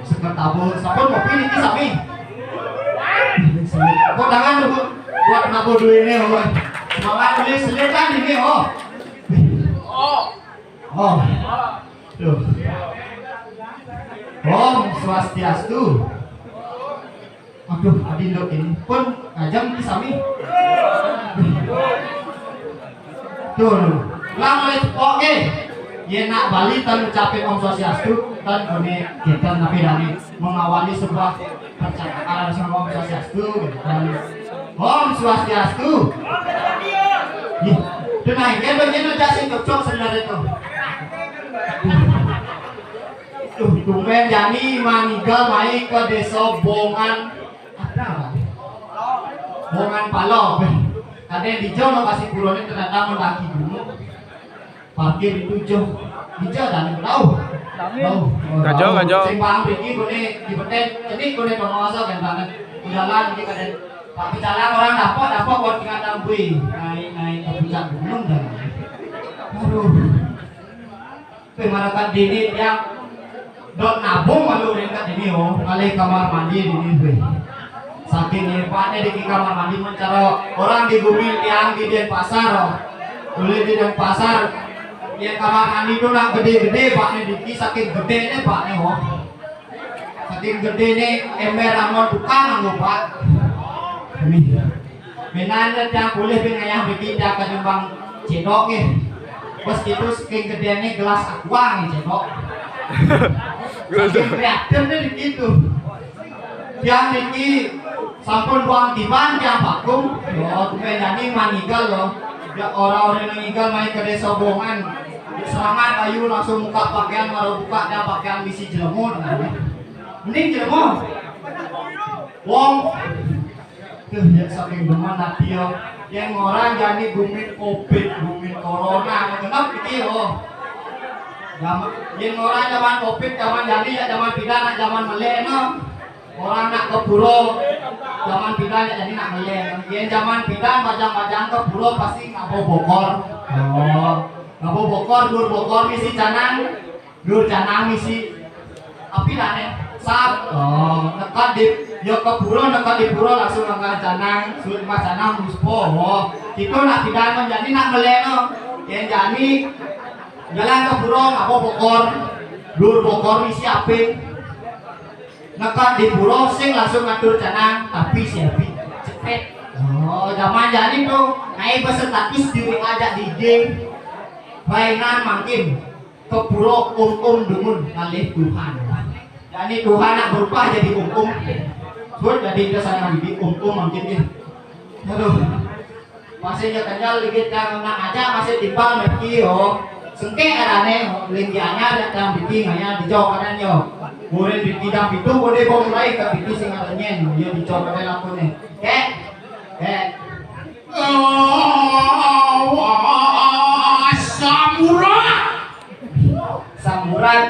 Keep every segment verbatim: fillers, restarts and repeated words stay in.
Seger tabur, sampun ngopi niki sami. Tepuk tangan dulu buat nabur duit ini, oh. Semangat beli selir kan ini, oh. Oh. Tuh. Om Swastiastu. Aduh, adi nduk ini pun ngajeng niki sami. Tuh, ulang oleh cepok, eh. Yen nak Bali tan ngucapin Om Swastiastu, tan gone kita tapi dani mengawali sebuah percakapan sama Om Swastiastu, gitu kan. Om Swastiastu. Ih, itu nah, yen begini aja sing cocok sebenarnya tuh. Tuh, tumben jani maninggal mai ke desa Bongan, ada, Bongan Palo. Kadang di Jawa kasih purone ternyata mendaki gunung. Parkir itu jauh. Di Jawa dan tahu. Tahu. Kajo, kajo. Sing paham iki kone di Beten, ini kone penguasa kan banget. Jalan di Beten. Tapi jalan orang dapat dapat buat tinggal tambui. Naik naik ke puncak gunung dan. Aduh. Pe marakan dini tiang dot nabung malu ringkat dini, oh, kali kamar mandi dini pe. Saking hebatnya di kamar mandi mencaro orang di bumi tiang di Denpasar, oh. Boleh di Denpasar, ya kamar mandi tu nak gede-gede, Pak, ni diki saking gede ni, Pak, ni, oh. Saking gede ni ember amun tukang anu, Pak. Ini. Menan tiang boleh pe ngayah beli tiang ketimbang cedok nggih. Pas gitu saking gedene gelas aqua nggih cedok. Saking prihatin deh gitu. Tiang niki sampun buang tiban tiang vakum. Yo, tumben jani maninggal lo. Ya orang-orang yang ninggal main ke desa Bongan. Semangat ayu langsung buka pakaian, baru buka dia pakaian misi jelemu. Mending jelemu. Wong Tuh, ya saking demen ati ya. Yang orang jani gumin covid, gumin corona, genep iki ya. Zaman, yang orang zaman covid, zaman jani ya zaman pidan, nak zaman melek no. Orang nak ke pura, zaman pidan ya jani nak melek no. Yang zaman pidan bajang-bajang ke pura pasti ngabo bokor. Oh, ngabo bokor, dur bokor misi canang. Dur canang misi. Api dane. Sat. Oh, nekad di, yo ke pura, nekad di pura langsung angkat canang, sulit mas canang muspo. Oh, itu nak pidan menjadi nak meleno. Yang jani jalan ke pura ngabo bokor. Dur bokor misi api. Nekad di pura sing langsung ngatur canang, tapi siapi cepet. Oh, zaman jani tuh naik berstatus di W A aja di I G. Bainan mangkin. Ke pura um-um dumun ngalih Tuhan. Jani Tuhan nak berubah jadi um-um. Sudah jadi kita sana bibi um-um mangkin ni. Aduh. Masih ya kenyal dikit kan nak aja masih timbang lagi yo. Sengke arane linggianya ada tang bibi ngaya dijauh kanan yo. Boleh bibi dang itu boleh bom mulai ke bibi sing aranyen yo dijauh kanan aku ni. Kek. Kek. Oh, samurai. Samurai.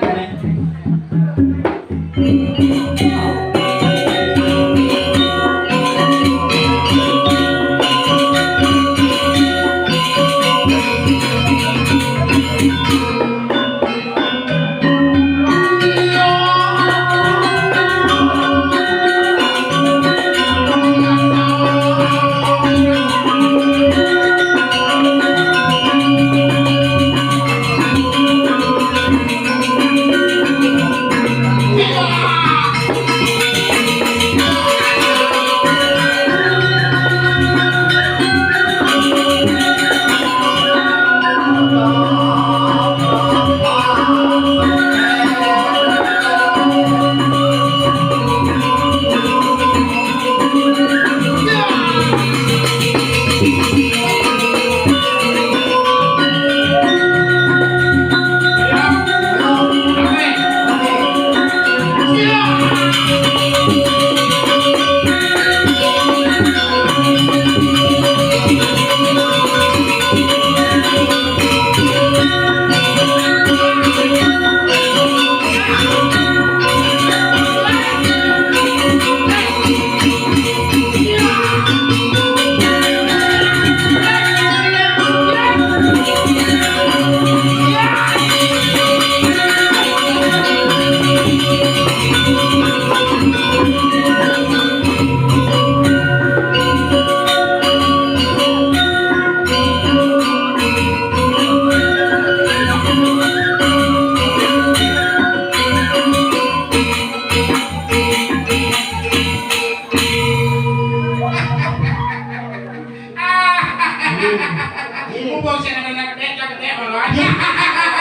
Mumpung sing ada nak gedek, nak gedek malu aja.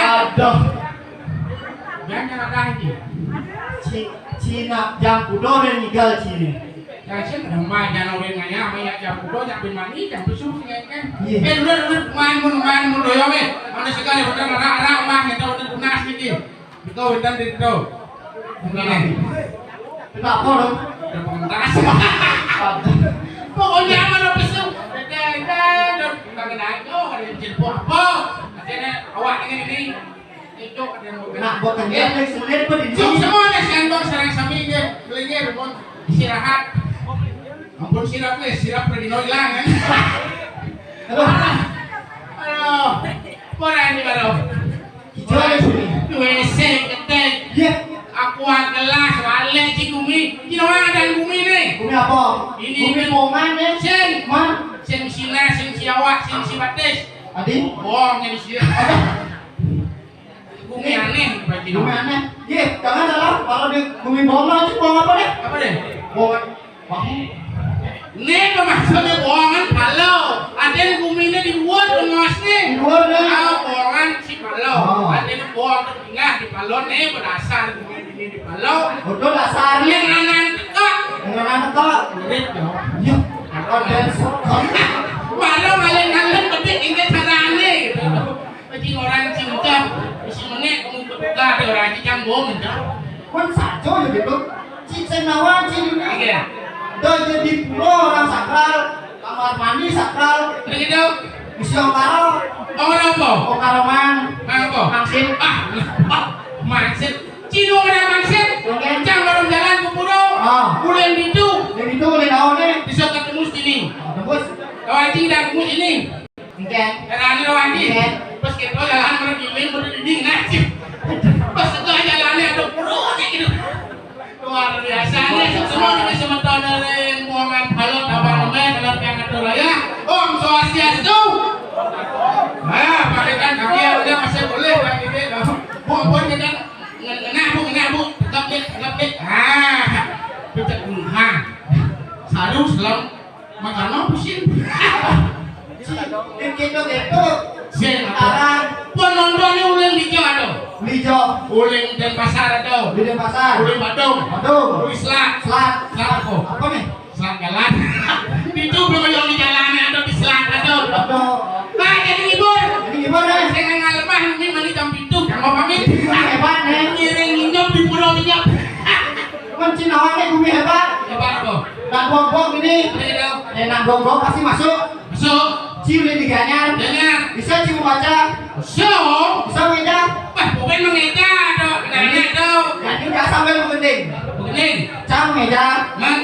Aduh. Jangan ada lagi. Ci, Cina jam kudo dan ngigal Cina. Jangan sih, ada mah jangan orang nanya, mah ya jam kudo, jam bin mani, jam besuk sih kan. Iya. Eh, dulu, dulu, main mun, main mun doyong eh. Mana sekali udah ngerak-rak mah, kita udah tunas gitu. Betul, betul, betul. Ini. Kenapa dong? Udah pengentas. Pokoknya mana besuk. Beda, beda, beda. Kagak naik, oh, ada yang jelpo apa? Akhirnya awak ini, ini. Itu ada yang mau Nak, buat kerja, eh, dari sebenarnya apa di Cuk, sini? Semua nih, sendok, serang sami dia. Belinya, rumah istirahat. Ampun, sirap nih, sirap pergi hilang kan. Aduh. Aduh. Mana ini baru? Hijau ada sini. W C gedek. Iya. Aqua gelas, wale ci gumi. Ini orang ada gumi nih. Gumi apa? Ini gumi nih. Pongan ya. Sing. Man. Sing Cina, sing Siawak, sing Sibatis. Adi? Bohong ini sih. Gumi aneh, Pak Cino. Gumi aneh. Iya, jangan salah. Kalau di gumi bohong aja, bohong apa deh? Apa deh? Bohong. Wah. Nih, maksudnya bohongan palo. Ada yang guminya di luar, ngos nih. Di luar, nih. Ah, bohongan si palo. Oh. Ada yang bohong tengah di palo nih, berdasar gumi ini di palo. Betul dasarnya. Yang anak teka. Yang anak teka. Mirip dong. Iya. Ada yang suka. Palo paling ngalem, tapi ingat caranya gitu. Bagi orang cinta, isi menit, kamu kebuka, ada orang aja jambung, gitu. Kan saja ya gitu. Cik Senawa, Cik Yuna. Iya. Dah jadi pulau orang sakral, kamar mandi sakral. Begitu. Isi Okaro. Okaro apa? Okaro Mang. Mang apa? Mangsit. Ah, ah, Mangsit. Cino kena Mangsit. Oke. Cang orang jalan ke pura. Ah. Bulan itu. Bulan itu, bulan tahun ni. Bisa ketemu sini. Oh, tembus. Kau anjing dah ketemu sini. Engken. Heran lo, Andi. Engken. Pas kita jalan, baru dinding, baru dinding, ngaji. Pas itu jalannya ada pura gitu. Luar biasa nih, semua ini semeton dari Muhammad Balot, Abang Omen, dalam yang atur ya. Om Swastiastu. Nah, pakai kan kaki ya, udah masih boleh, Pak, gitu ya. Mumpung kita nge-, ngenah, Bu, ngenah, Bu. Tetap, Dik, tetap, Dik. Ah, pecah, ha. Saru, selam. Makanya pusing. Yang gitu-gitu. Sing, sekarang. Penontonnya uling di Jawa tuh. Di Jawa. Uling Denpasar tuh. Di Denpasar. Uling Badung. Badung. Uling Selat. Selat. Selat apa? Apa nih? Selat jalan. Itu belum yang di jalannya atau di selat atau. Badung. Nah, jadi libur. Jadi libur, eh. Saya nggak lemah, ini mani jam itu. Jangan pamit. Hebat, eh. Ngiring nginep di Pulau Minyak. Kan Cina awalnya bumi hebat. Hebat apa? Nak gok-gok ini. Iya, dong. Eh, nak gok-gok pasti masuk. Masuk. Cium di Gianyar. Gianyar. Bisa cium baca. Bisa. Bisa mengeja. Wah, bukan mengeja, dong. Nanya, dong. Jadi nggak sampai menggending. Menggending. Cang mengeja. Mang.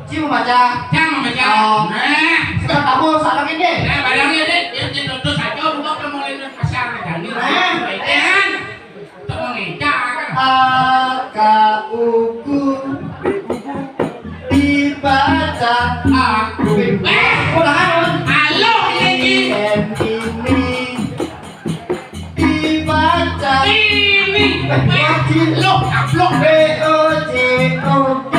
Cium baca. Cang mengeja. Oh. Nah. Suka tahu, salah ini. Nah, barangnya, deh. Dia, dia tuntut saja, rumah udah mulai pasar, jadi. Nah. Jangan. Untuk mengeja. A K U Ku dibaca aku. Eh, ulangan, ulang. Halo, ini. I N ini dibaca. Ini. Eh, lo, kaplok. B O J O K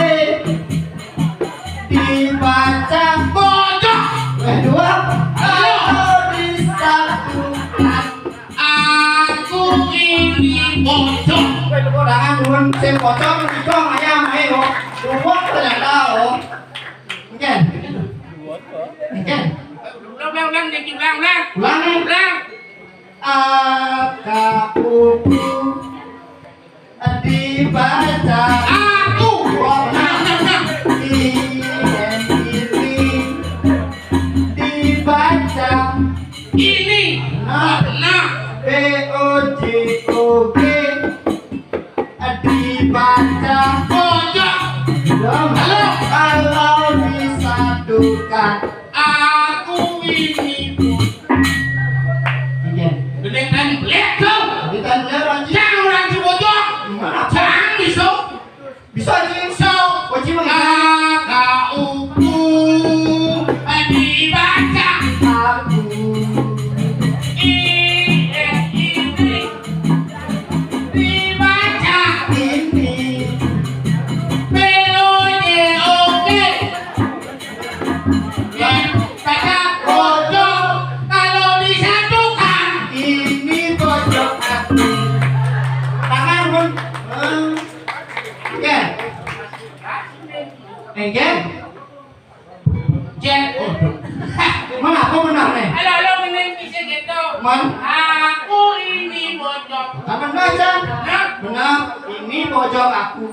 dibaca. Bojok. Eh, dua. Halo. Atau disatukan. Aku ini bocor. Kowe tepuk tangan dulu, sing bocor, didong ayam, ayo. Dua ternyata, oh. Mungkin. Mungkin. Ulang, ulang, ulang, Jack, ulang, ulang. Ulang, nih. Ulang. A K U Ku dibaca. Aku. Wah, benar. Ulang, ulang, ulang. I N ini dibaca. Ini. Nah. Nah. B O J O K dibaca. Bojok. Belum. Halo. Kalau disatukan. Aku ini. Iya. Gendeng dan belek tuh. Gendeng dan belek, Pak Haji. Jangan orang si bojok. Gimana? Jangan bisa. Bisa, Ji. So, Oji mau A K U Ku dibaca. Aku. I N ini dibaca. Ini. B O J O K. Dibaca bojok. Man. Aku ini bojog. Kan benar, Cang? Hah? Benar. Ini bojog aku.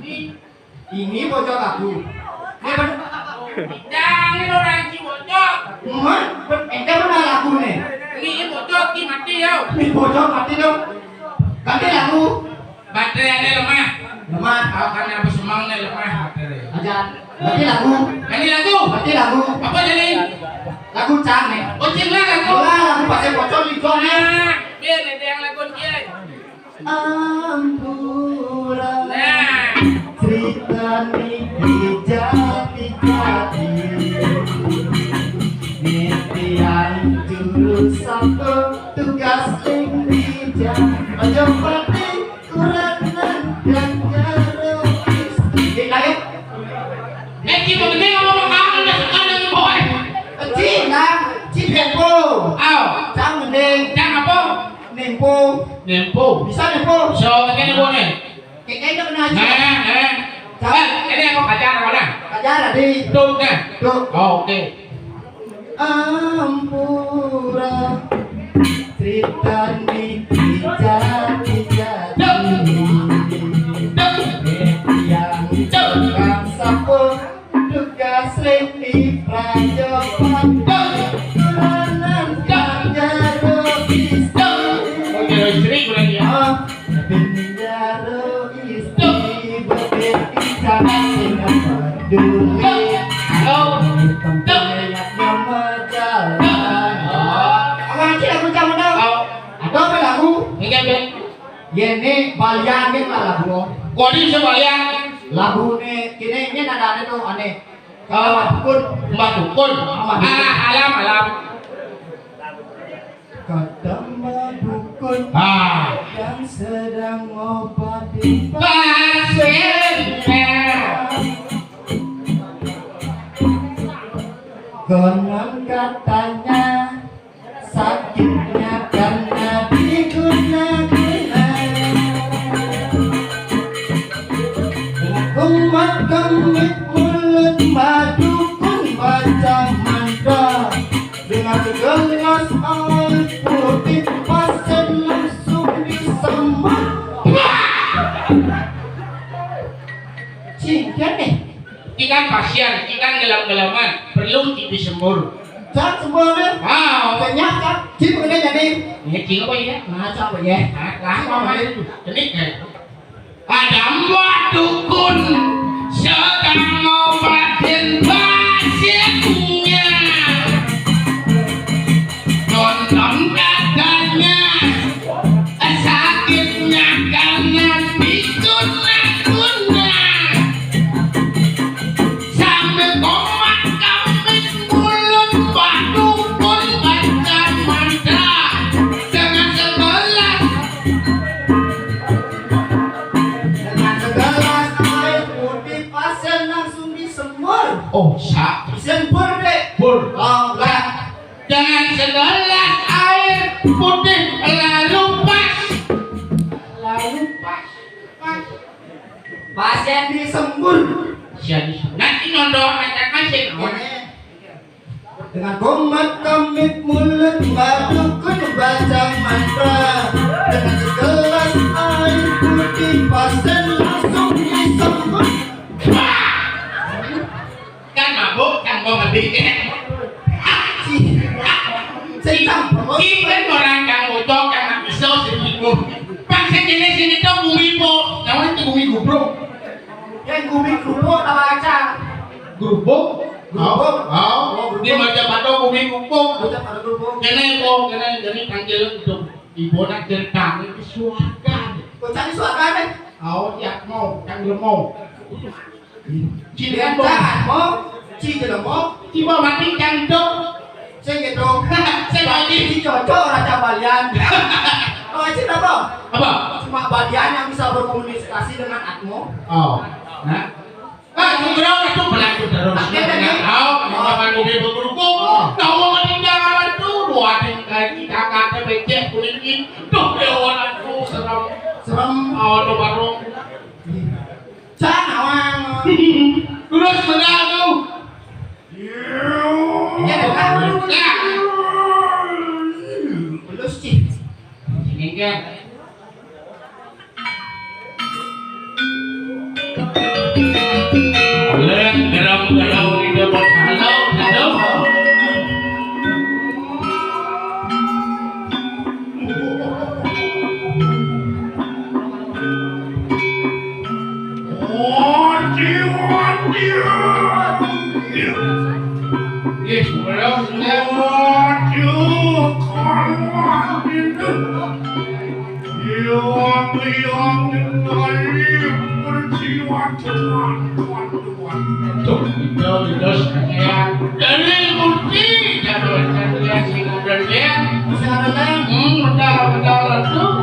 Ini. Ini bojog aku. Ini ben- Jangan orang ci bojog. Man, ben- ente benar aku nih. Ini bojog ki mati yo. Ini bojog mati dong. Ganti lagu. Baterai ada lemah. Lemah. Kalau karena apa semang nih lemah baterai. Aja. Ganti lagu. Ganti lagu. Ganti lagu. Apa jadi? Lagu Cang nih. Oh, Cing lah lagu. Lah, lagu Pasir Pocong di Jong. Nah, biar ada yang lagu dia. Ampura. Nah. Cerita niki jadi-jadi. Nitian juru satu tugas ning dija. Aja pati kurang nandang karo. Iki kae. Eh, Ci, mau gede apa mau kamu udah suka dengan boy? Ci, nah, Ci tempo. Aw. Cang mending. Cang apa? Nempo. Nempo. Bisa nempo. So, ini nempo nih. Kayaknya udah pernah aja. Nah, nah. Cang. Eh, ini aku pacar mana? Pacar tadi. Tuh, nah. Tuh. Oh, oke. Ampura, cerita niki jadi-jadi. Yang tukang sapu, tugas ring di Prayopat. Tulanan kang jero istri. Oh, jero istri berarti ya. Ah, ben jero istri, bebek di sana sing peduli. Halo. Tentang yang majalah. Oh. Apa sih lagu kamu tahu? Oh. Ada apa lagu? Ini kan, Ben. Ya, ini Balian, ini lah lagu. Kok ini bisa Balian? Lagu ini, kini, ini nadanya tuh aneh. Kalau Mbah Dukun. Mbah Dukun. Mbah Dukun. Ah, alam, alam. Kata Mbah Dukun. Ah. Yang sedang ngobati pasiennya. Konon katanya sakitnya karena diguna-guna. Kumat kemit mulut Mbah Dukun baca mantra. Dengan segelas air putih pasien langsung disembuh. Singkat nih. Iki kan pasien, iki kan gelem-geleman, perlu disembuh. Cak sembuh nih. Ah, kenyang cak. Cip kena jadi. Ini cing apa ya? Nah, cak apa ya? Nah, lama mah itu. Ini eh. Ada Mbah Dukun sedang ngobatin pasiennya. Konon katanya sakitnya karena diguna-guna. Sambil komat kambing mulut Mbah Dukun baca mantra dengan sebelas. Dengan segelas air putih pasien langsung disembuh. Oh, sa. Disembuh, Dek. Bur. Oh, enggak. Dengan segelas air putih lalu pas. Lalu pas. Pas. Pasien disembur. Pasien disembur. Nanti nondok macam kasih. Dengan komat kamit mulut Mbah Dukun baca mantra. Dengan segelas air putih pasien langsung disembur. Kan mabuk, kan mau ngedik. Sing campur. Iki kan orang kang bocok, kang nak iso sing ibu. Pas sing jenis sing itu bumi po. Namanya itu bumi gubruk. Yang bumi kerupuk apa kacang? Gerubuk? Gerubuk. Mau? Mau? Oh, gerubuk. Di Majapahit bumi kerupuk. Baca pada kerupuk. Kene po, kene, kene tangkil itu. Ibu nak ceritanya di suarga. Kocak di suarga nih. Oh, ya mau, kan belum mau. Ci Jelemo. Jangan mo, Ci Jelemo. Ci mau mati kan dong. Sing gitu. Sing mati. Ci Cocok, Raja Balian. Oh, Ci apa? Apa? Cuma Balian yang bisa berkomunikasi dengan Atmo. Oh. Nah. Ah, segera itu berlanjut terus. Oke, oke. Tahu, makan mobil berkerupuk. Oh. Tahu meninggal itu dua hari lagi kakaknya becek kulit ini. Tuh, dewan aku serem. Serem. Oh, tuh baru. Cang awang. Terus benar tuh. Ya, kan? Ya. Inggih. Oleh geram-geram di depan halau, halau. Waduh, waduh. Yes, belum, belum. Waduh, kawan itu. Yang, yang, yang, berjiwa tuan, tuan, tuan. Tuh, itu, itu, ya. Dari Gusti, jadwal kerja, sing ada dia. Bisa ada, Bang? Hmm, betul, betul, tuh.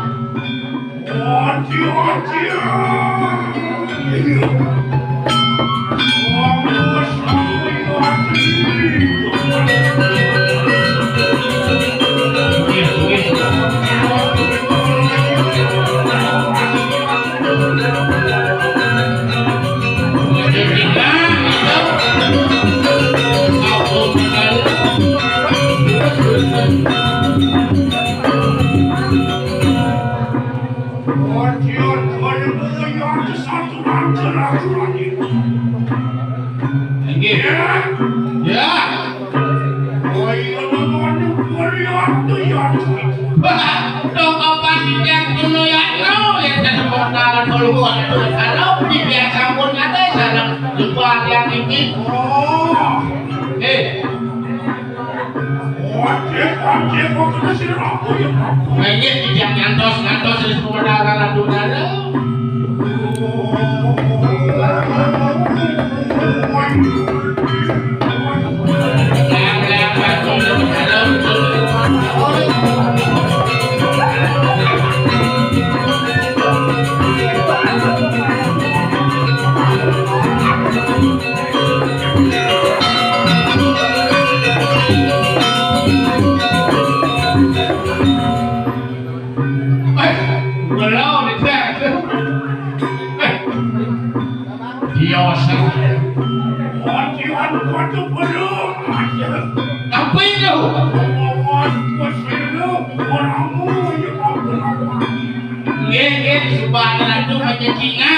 Inggih. Ya. Wah, iya, namanya Warianto, ya. Wah, dong, kapan yang kuno ya, no, ya, jadi modal dulu, kalau dibiasa pun ada, sareng jumpa yang ini. Oh. Eh. Wajib, wajib, wajib, sira apa ya, Pak? Nah, iya, tidak ngantos, ngantos, wis modal ratu-ratu. Eh, belum, Cak. Eh, dia, Cak. Waduh, waduh, waduh, belum. Apa itu? Waduh, waduh, orangmu, ya ampun. Nggih, nggih, sumpah ratu macam Cina.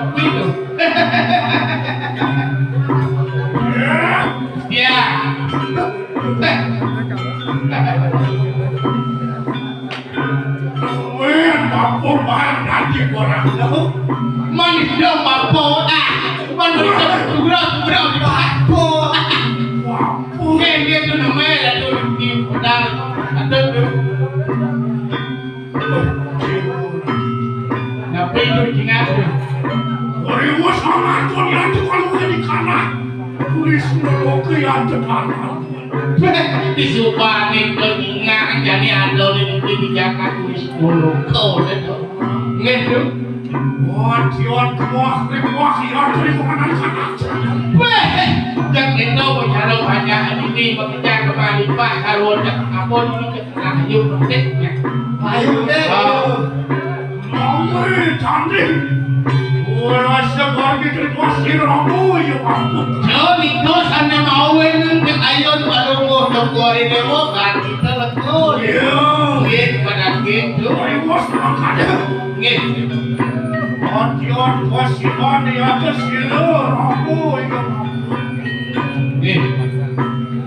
Apa itu? Ya. Ya. Weh, mampu barang nanti orang tahu. Manusia mampu, ah. Manusia kurang, kurang mampu. Mampu. Nggih, nggih, itu namanya ratu di pedang. Ada tu. Napa itu jingat? Riwus amat kon yang tukang di kanan. Tulis noloke yang depan. Disupani kon jingat, jani ada di, di, di Jakarta tulis noloke. Nggih, Bro. Wah, dion kuah, kuah, ya, dari kanan kanan. Weh, yang itu bicara banyak ini, bekerja kembali, Pak, kalau ada apa ini, Ayo, Dik. Ayo, Dik. Ah. Mawe, cantik. Ora sebar gitu, pasti ramu, ya, Pak. Yo, niku sana mawe, nang ayo, balungguh, dong, kuari dewo, kan, kita lekul. Iya. Nggih, pada gitu. Ayo, bos, makanya. Nggih. Otiot, bos, Iwan, di atas, gitu, ramu, ya, Pak. Nggih.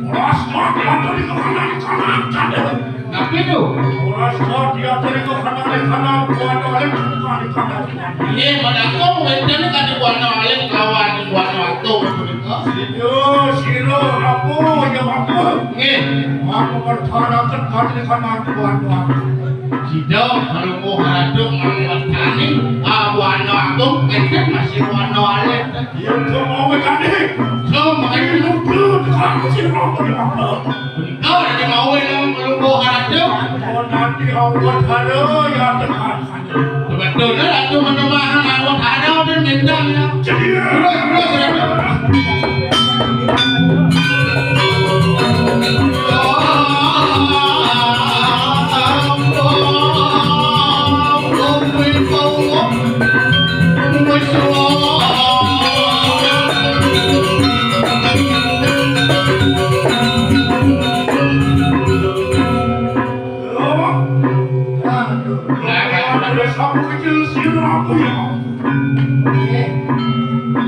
Ora sebar, diatur di kanan, kanan, cantik. Napi tu? Ora sida diaturi kok kenali kenal buana alit bukan kenal. Inggih, madakung wénten kadi buana alit lawan buana atung punika. Sida sira rapuh ya rapuh. Nggih. Aku percaraken kadi kenal buana atung. Sida kalungguh aradung mangwatani, ah, buana agung, kénten masih buana alit. Iya, to mau tadi. To mau. Ayo, mutu, tukang sira rapuh ya rapuh. Punika dadi mawon kalungguh aradung. Oh, nanti awet haro ya tekan. Sebetulnya ratu menemah awet haro dan gendang ya. Jadi, terus, terus, Ratu.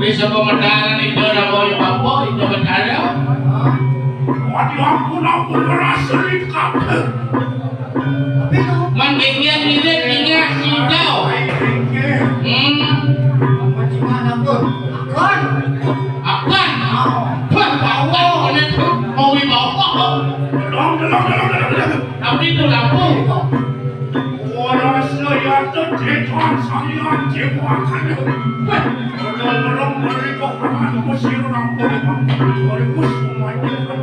Bisa pemadaran itu namanya apa? Itu Betara. Waduh, ampun, ampun, ngerasa di kabel. Mendingan ini tinggal sidau. Hmm. Apa gimana, Pun? Akan. Akan. Wah, bawa. Mana tuh? Mau dibawa. Belum, belum, belum, belum, belum. Tapi itu lampu. Ora saya tetekan sampeyan dibuakan. Weh, ora-ora mereka akan kusir rampung. Ora kusumanya kan.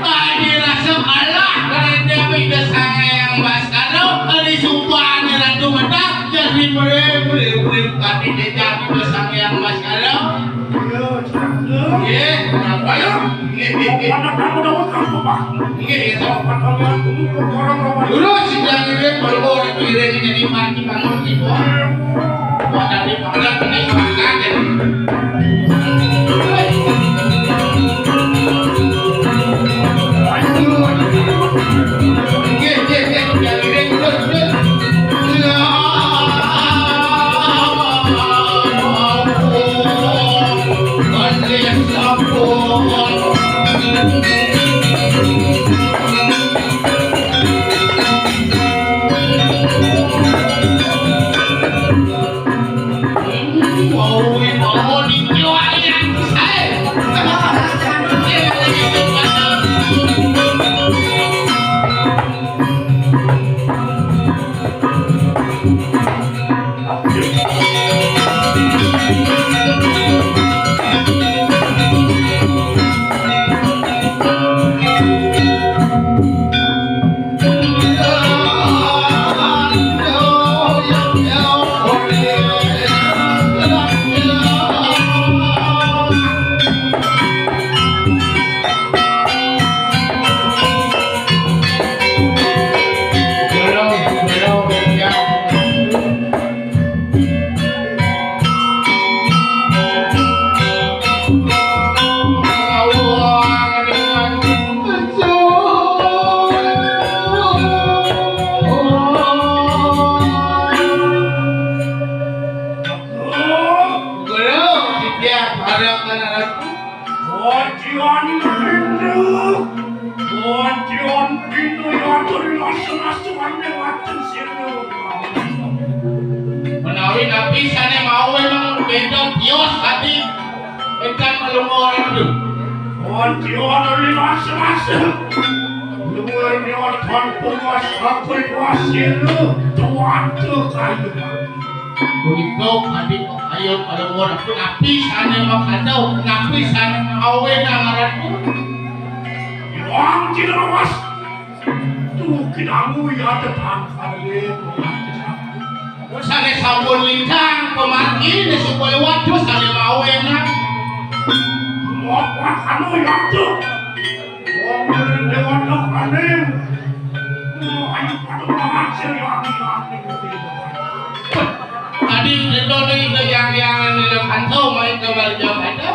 Ayo rasa kalah kerana dia pindah sangai yang mas karo, hari sumpah ni ratu mata, jadi boleh, boleh, boleh, tapi dia jadi pindah sangai yang mas karo. Iya, cakep. Iya, kenapa ya? Iya, iya, iya. Mana kamu dapat kamu, Pak? Iya, iya, tahu. Kata orang dulu, orang orang. Dulu si Jangkrik baru mau dipiring jadi mati bangun gitu. Buat tadi makan ini makan jadi. Guru, setiap hari akan ada. Ojian pintu, ojian pintu yang dari langsung-langsung ambil mati sini. Menawi nabi sana mau memang beda tios tadi. Entan malunga orang tu. Ojian dari langsung-langsung. Luar ni orang puas, aku puas sini. Tuan tu kayu. Kuwi kok adi kok ayo kalau ora kuwi napi sane mau kacau, napi sane mau awe nang aranku. Wong Cinawas. Tuh kinamu ya tetang kali. Sane sampun lincang pemargi ne supaya waduh sane mau enak. Mau anu ya tuh. Wong dewan dok ane. Ayo pada mangan sing wangi-wangi. Adi itu nih itu yang yang ini lo kantong main ke balik jam ada.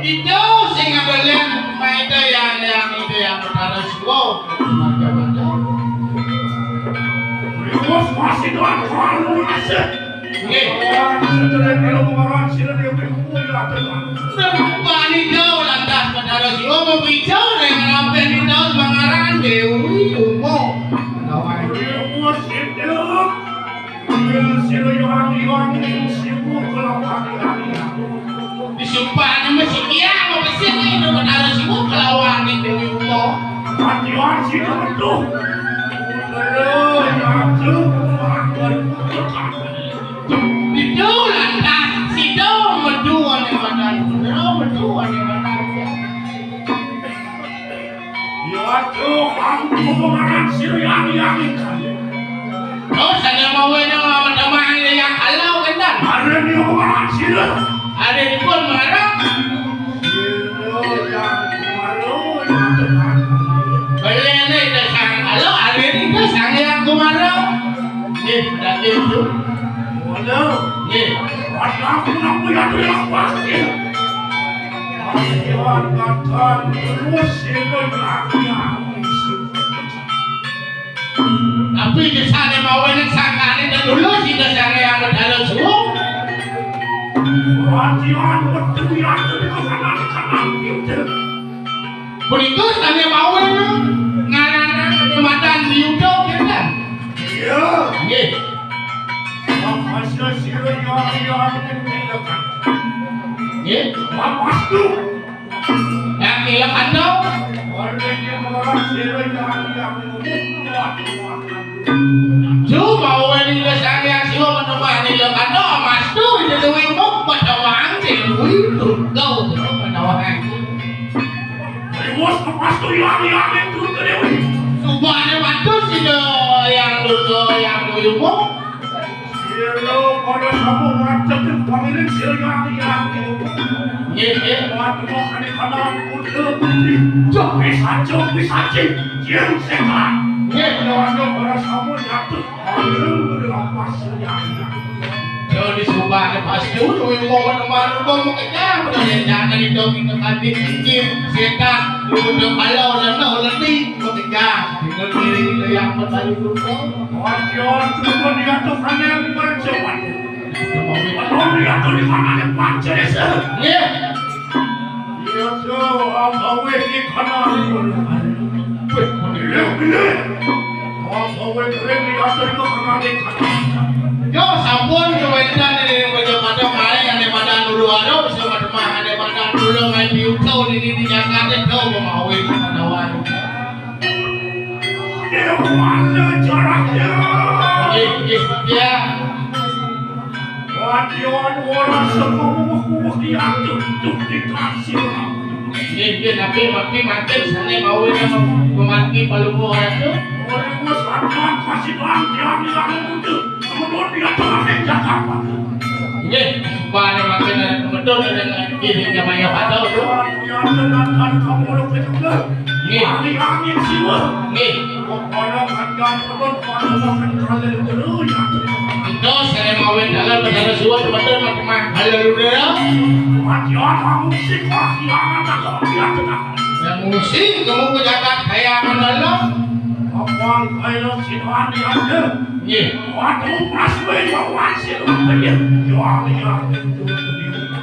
Itu sing ada lihat main itu yang yang itu yang perkara suwo. Terus masih doang kalau masih. Nggih. Wani jauh lantas Betara Siwa mbicara ning ngarep Betara Siwa mangaran Dewi Uma. Disumpah nama si Kia mau pesit ning Betara Siwa kelawan Dewi Uma. Mati wani itu betul. Terus, ya, tuh. Itu lantas sida metu ane badan. Sida metu ane badan. Ya tuh, aku pengaran sira yang yang ikan. Oh, saya mau wena teman yang kalau kendan. Ada ni pengaran sira. Ada di pun marah. Sira yang kemarin yang teman. Beli ni dah sang kalau ada ni dah sang yang kemarin. Nggih, berarti itu. Waduh. Nggih. Ada aku nak punya tu yang pasti. Ayo angkatkan terus itu nak. Tapi di sana mau enak sangkane dan dulu sida Sang Hyang Batara Suwung. Latihan metu yang kedua kanan kanan gitu. Punika sane mau enak ngaranan madan Yuda, kan? Iya. Nggih. Makasih sira yang yang mendekat. Nggih. Makasih. Yang iya kandang. Orang yang mengarah sira yang yang mendekat. Cuma wen ila Sang Hyang Siwa menemani ila kandang, mas tu ila dewi mok pada wang sing kuwi lungkau tu pada wang. Bos pas tu yang yang itu tu dewi. Subane matus ila yang lungkau yang dewi mok. Sira pada sama ngadeg pangiring sira yang yang. Nggih, nggih. Wadon kene kana putra putri. Cok pisaco pisaci. Jeng setan. Nggih, wadon pada sama ngadeg pangiring berlapas sira yang yang. Jadi subane pas dulu mau menemani mau kenyang, udah jangan itu kita tadi jin setan udah kalau udah tahu nanti mau kenyang. Tinggal diri itu yang bertanya dulu. Ojo, cukup dia tuh kan yang berjalan. Ojo, dia tuh di mana yang pancet, sir? Iya. Iya, so, apa weh di kanan? Weh, pilih, pilih. Apa weh keren di atas itu kanan di kanan. Yo, sampun kewentan ini yang baca pada main, ane pada dulu ada, bisa pada main, ane pada dulu main di Utau, ini di Jakarta, itu mau main, pada main. Dewana jaraknya. Nggih, nggih, ya. Wadian ora semono kuwek ya tutup dikasih. Nggih, nggih, tapi mati mati sane mau itu mati palu ora tuh. Ora wis akan kasih bangkian yang itu. Kemudian dia tengah Jakarta. Nggih, pada makin betul dengan ini namanya pada itu. Yang dengan kamu juga. Nggih. Angin-angin siwa. Nggih. Pada makan perut, pada makan kalian terus. Terus saya mau dalam betul semua teman-teman. Haleluya. Mati orang musik, wah, yang anak kau dia tengah. Yang musik, kamu ke Jakarta, kayak anak dalam. Apa yang kau siapa dia? Nggih. Waduh, pas wae yo wasil wae. Yo, yo.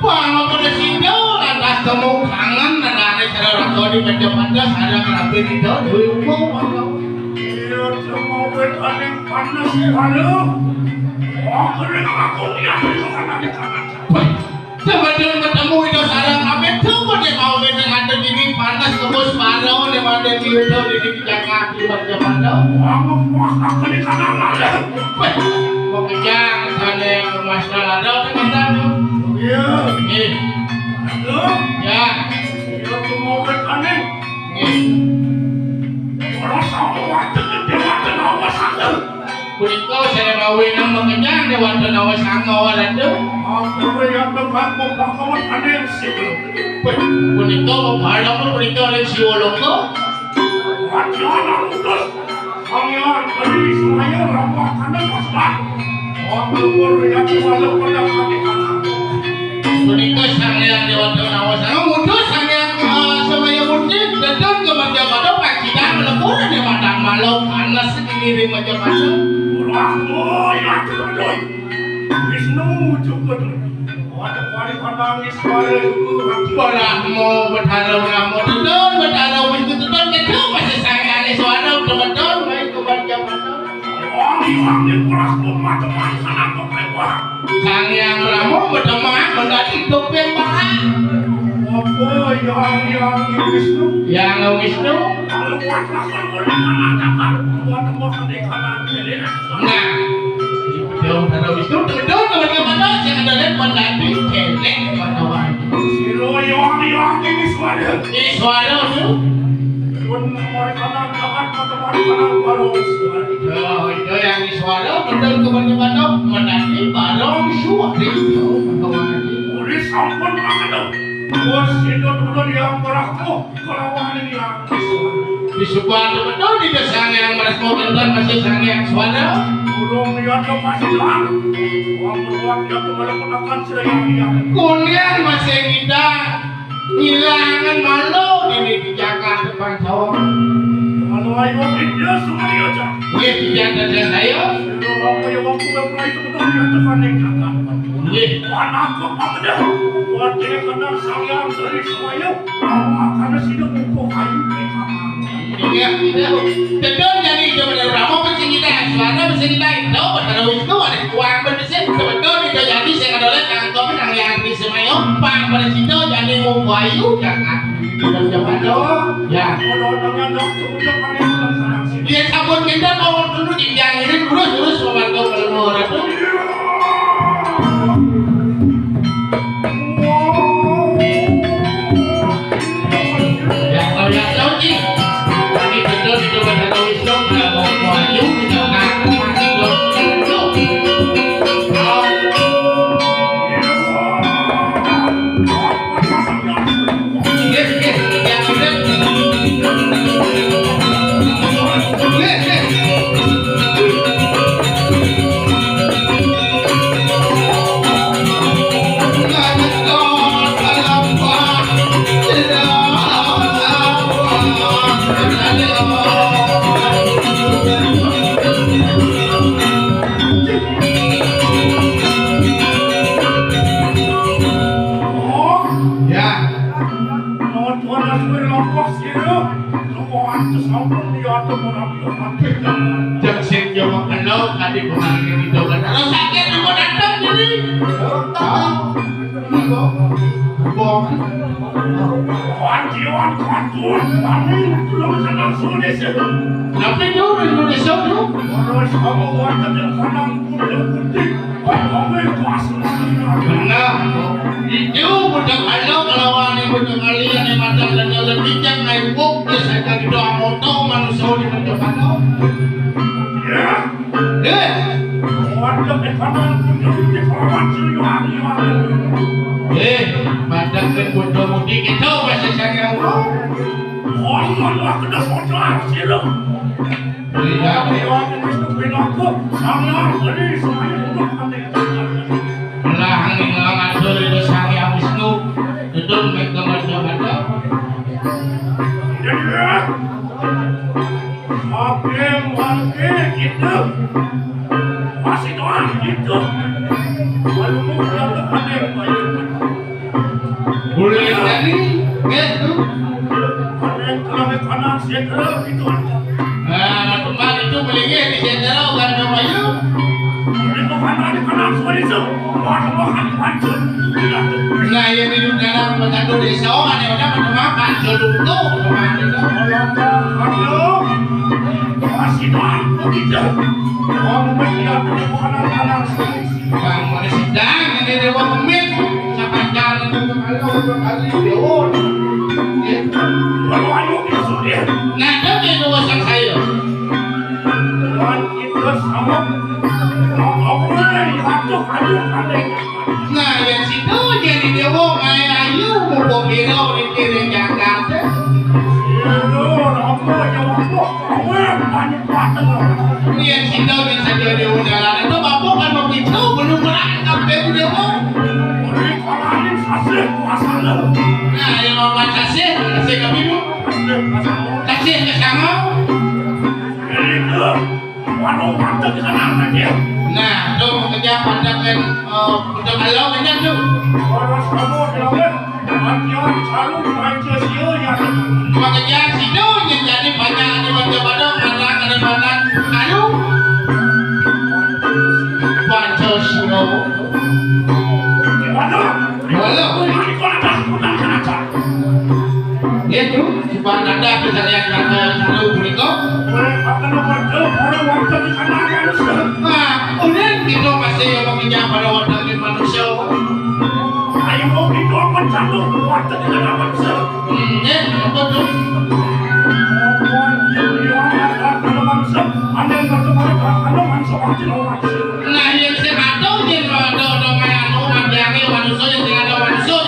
Bang, apa ada sida lantas temu kangen anane cara raga di meja pantas ada kerabe kita duwe umum. Iya, cuma wit aning panas, halo. Oh, kering aku lihat itu kan ada kangen. Wah, Teman-teman ketemu itu sarang kami tuh pada mau dengan ini panas tembus parau di mana di itu di Jakarta di mana mana. Wah, wah, aku di sana ada. Weh, mau kejar sana masalah ada kan kita tuh. Iya. Nih. Halo. Ya. Iya, aku mau ke sana. Nih. Orang sama waktu ke dewa ke bawah sana. Punika sira mawinan makenyang ning wonten awasanga waratu. Ampun, ya Tuhan, pembangunan aning sipil. Punika pembangunan punika ring Siwaloka. Wajana utus Pangeran Tri Sumaya Rama Kandang Pasban. Ampun, ya Tuhan, pada kami. Punika Sang Hyang Dewata Nawasanga ngutus Sang Hyang, eh, Samaya Murti, dedun ke Majapahit, pacitan mlebu ning Matang Malu, panes ngiring Majapahit. Brahma yang terlebih, Wisnu juga terlebih. Waduh, wali pandang Iswara juga. Brahma, Betara Brahma, dedun, Betara Wisnu, dedun, dedun, masih Sang Hyang Iswara, dedun, baik ke Majapahit. Wong iwang ning Brahma, teman sana kok lewat. Sang Hyang Rama bedemak mendati doping barang. Apa yang yang Wisnu? Yang Wisnu. Kalau kuat bakal boleh mengatakan buat tempat di kanan kiri. Nah, Yang Dara Wisnu, tengedon, teman-teman, yang ada lihat mendati, celek, teman-teman. Siro yang yang ini suara. Ini suara tu. Pun mereka nak dapat teman-teman baru suara. Itu yang suara betul ke mana-mana menanti barang suara itu. Tulis ampun makan. Bos itu turun yang berlaku kelawan yang di sebuah betul di desa yang merespon tentang masih sang yang suara. Burung yang lepas hilang. Uang beruang yang kembali menggunakan serayang yang kuliah masih kita ngilangan malu ini di Jakarta Bangsawan. Kalau ayo kita semua diajak. Nggih, pian dados saya. Lha, apa ya waktu mulai itu betul ya tekan ning jagat. Nggih. Anak kok apa dah? Wadah kenal sayang dari semaya. Karena sini mumpung kayu di kamar. Iya, iya. Betul, jadi itu benar. Apa pencinta? Suara pencinta itu betul. Itu ada uang bersih. Betul, itu jadi saya kalau nang kopi nang yang di semaya. Pak pencinta jadi mumpung kayu, jangan. Udah jam berapa? Ya. Kalau dengan waktu udah pakai udah sana sini. Dia sabun kita mau dulu dibiarin terus, terus memantau kalau mau orang tuh. Ya, kalau yang tahu sih, ini betul itu betul Wisnu, kalau mau maju, kita akan maju. Ya. Nuwun, nuwun, nuwun, lompoh sira. Nuwun, sampun diatur menawi mati. Jeng sing yo kena kadi kemarin itu kan. Kalau sakit nuwun datang diri. Bong. Kuat jiwa, kuat tuan, kami belum senang sulit. Tapi itu Indonesia tuh. Terus kamu wonten yang kanang putih-putih. Benar. Itu budak anak lawan yang budak kalian yang macam dan dalam bijak naik wong, dia saya tadi doa moto manusia di macam mana. Ya. Eh. Waduh, di kanan, di kanan, di kanan. Eh, macam kan bodoh mudik itu bahasa saya. Oh, Allah, kena soal sih. Iya. Lah, ning ngatur itu Sang Hyang Wisnu. Itu mereka macam-macam. Oke, oke, gitu. Masih doang, gitu. Kalau mau, kalau ada yang boleh jadi, gitu. Ada yang kalau kanan, saya kalau gitu. Nah, teman itu melingkar di sentral kan namanya. Itu kan tadi kenal seperti itu. Wah, makan pancur. Nah, yang di dalam macam desa, ada orang macam apa? Jodoh tuh, teman itu. Aduh, masih doang begitu. Orang berpihak kepada anak-anak. Bang, mana sidang ini dia mau pemit. Siapa jalan itu kalau berkali dia. Kalau ayo dia sudah. Nah, itu dia dua sang saya. Tuhan kita sama. Mau kau mulai, aduh, aduh, aduh. Nah, yang situ jadi dia mau main ayu, mau kira orang kiri Jakarta. Iya, apa yang apa? Apa yang banyak banget? Yang situ yang saja dia udah itu apa kan mau pintu belum berangkat dia mau. Orang kalahin sasih kuasa lu. Nah, yang mau sasih, sasih kami bu. Sasih kuasa lu. Sasih ke sana. Itu. Waduh, mantap di sana, Raden. Nah, itu pekerja pandangan, eh, udah kalau banyak tuh. Waduh, kamu bilang, eh, latihan selalu main sosial ya. Pekerja situ yang jadi banyak di baca-baca, mana ada mana anu. Pancasila. Waduh, waduh. Ini kok ada, kok ada, kok ada. Ya, tuh. Supaya ada kesadaran kata yang selalu berikut. Nah, kemudian kita masih yang mengenyang pada wadah di manusia. Ayo, mau gitu apa satu wadah di dalam manusia? Hmm, ya, apa tuh? Kalau manusia, ada yang macam-macam, kalau manusia pasti lawan manusia. Nah, yang saya tahu, yang ada, ada kayak anu, ada yang manusia, yang ada manusia,